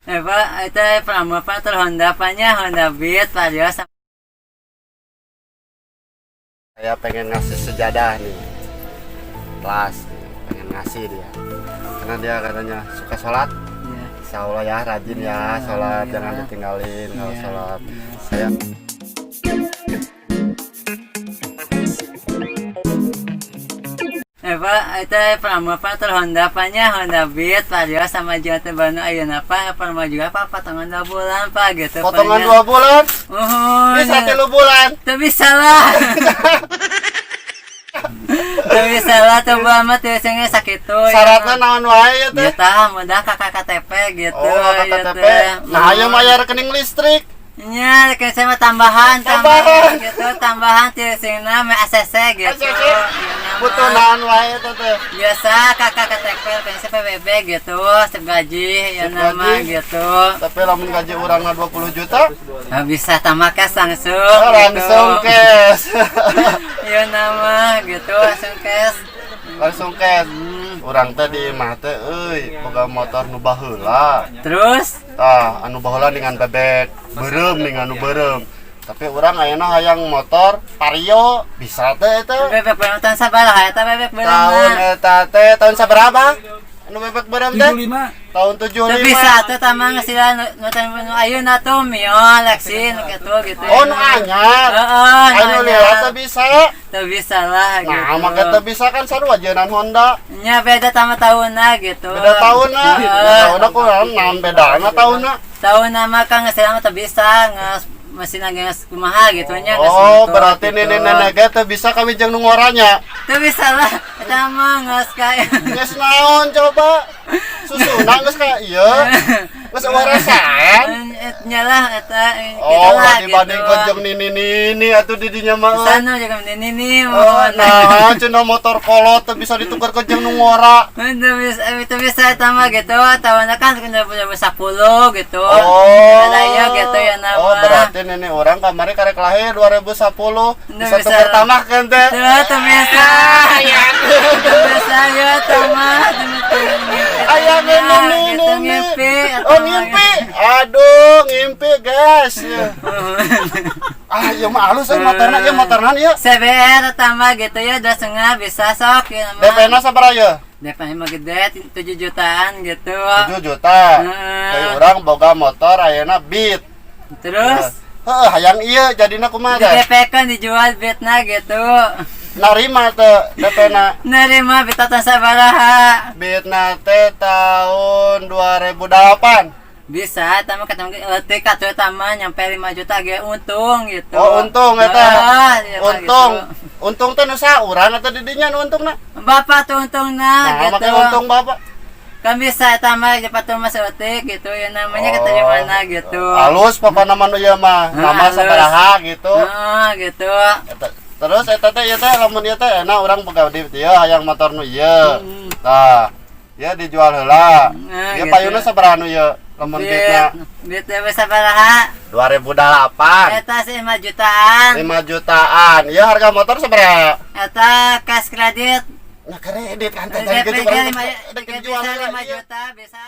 Pak, itu promo Pak tur Honda apanya Honda Beat Vario sama. Saya pengen ngasih sejadah nih, kelas nih, pengen ngasih dia karena dia katanya suka sholat. Iya. Insya Allah ya, rajin ya sholat, jangan ditinggalin kalau sholat. Saya Pak, itu promo Pak tur Honda apanya Honda Beat Vario sama Jati Banu ayeuna Pak promo juga Pak, potongan 2 bulan Pak gitu. Potongan Pak, 2 bulan? Uhun. Bisa 3 bulan? Tuh bisa lah. Tuh bisa lah tuh bu amat tuh sehingga sakit tuh. Syaratnya naon wae ya teh? Ya tah, mudah kakak KTP gitu. Oh, ya KTP. Teh. Nah, ayo bayar rekening listrik. Nya, kayak saya mah tambahan, Tambahan. Gitu, tambahan tuh sehingga me ACC gitu. ACC. Iya, nama. Butuh naon wae teh teh? Biasa kakak KTP, pengen PBB gitu, sip gaji, ya Sip nama gaji. Gitu. Tapi lamun gaji urangna 20 juta, Nggak bisa tambah cash langsung. Oh, langsung gitu. Cash. Ya nama gitu, langsung cash. Langsung cash. Urang teh di imah teh euy boga motor nu baheula. Terus? Tah, anu baheula dengan bebek beureum, dengan anu beureum. Tapi urang ayeuna hayang motor Vario, bisa teh eta? Bebek beureum tahun sabaraha eta bebek beureum? Tahun eta teh tahun sabaraha? Anu bebek beureum teh? 75. Tahun Teu 75. bisa tuh tamang sila nu nu nu ayeuna tuh Mio, Lexi nu kitu gitu. Oh, nu anyar. Heeh, nu Anu anyar. lila teh bisa. Teu bisa lah gitu. Nah, make teu bisa kan sarua jeunan Honda. Nya beda sama tahunna gitu. Beda tahunna. Heeh. Tahunna kurang naon bedana tahunna? Tahunna mah kan geus lama teu bisa, geus mesin geus kumaha gitu nya geus Oh, gitu, berarti gitu. nenek-nenek ge teu bisa kawin jeung nu ngoranya. Teu bisa lah, eta mah geus kayak Geus naon coba? Susuna geus kayak ieu. Geus warasaan. Nya lah eta Oh, gitu lah ulah dibandingkeun gitu. jeung nini-nini atuh di dinya mah euy. Sana juga nini Oh, nah, cenah motor kolot teu bisa ditukar ke jeung nu ngora. Itu bisa, itu bisa tambah gitu, tahunnya kan udah punya 10 gitu. Oh. Bedanya gitu ya nama. Oh, berarti nenek urang kamari karek lahir 2010 Nggak bisa bisa. tukar tambah kan teh. Tuh, tuh bisa. Tuh bisa ya tambah. Ayah nenek gitu, nini. Ngimpi. Oh, ngimpi. Aduh, ngimpi, guys. Ah, ieu mah halus euy motorna, ieu motorna ieu. CBR tambah gitu ya, 2,5 bisa sok ya nama. DP-na sabaraha ieu? DP mah gede, 7 jutaan gitu. 7 juta. Heeh. Kayak urang boga motor ayeuna Beat. Terus Heeh, hayang ieu jadina kumaha di teh? DP kan dijual Beatna gitu. Narima teu DP-na? Nerima Beat tahun sabaraha? Beatna teh tahun 2008. Bisa, tambah ketemu letik atau tambah nyampe 5 juta ge untung gitu. Oh, untung eta. Ah, iya, Pak, Untung. gitu. Untung teh nu saurang atau di dinya nu untungna? Bapak tuh untung nah, Nah, gitu. make untung bapak. Kan bisa tambah cepat tuh masuk letik gitu ya namanya kata di mana gitu. Halus pokokna mah nu ieu mah. Nah, Nama halus. sabaraha gitu. Heeh, gitu. Eta, terus eta teh ieu teh lamun ieu teh enak urang boga di ieu hayang motor nu ieu. Tah, ieu dijual heula. Nah, Ieu gitu. payuna sabaraha nu ieu? Lamun Beatna? Beat beat sabaraha? 2008. Eta sih 5 jutaan. 5 jutaan. Ieu harga motor sabaraha? Eta cash kredit. Nah, kredit kan teh tadi DP gitu nya 5 dijual heula 5 ieu. juta bisa.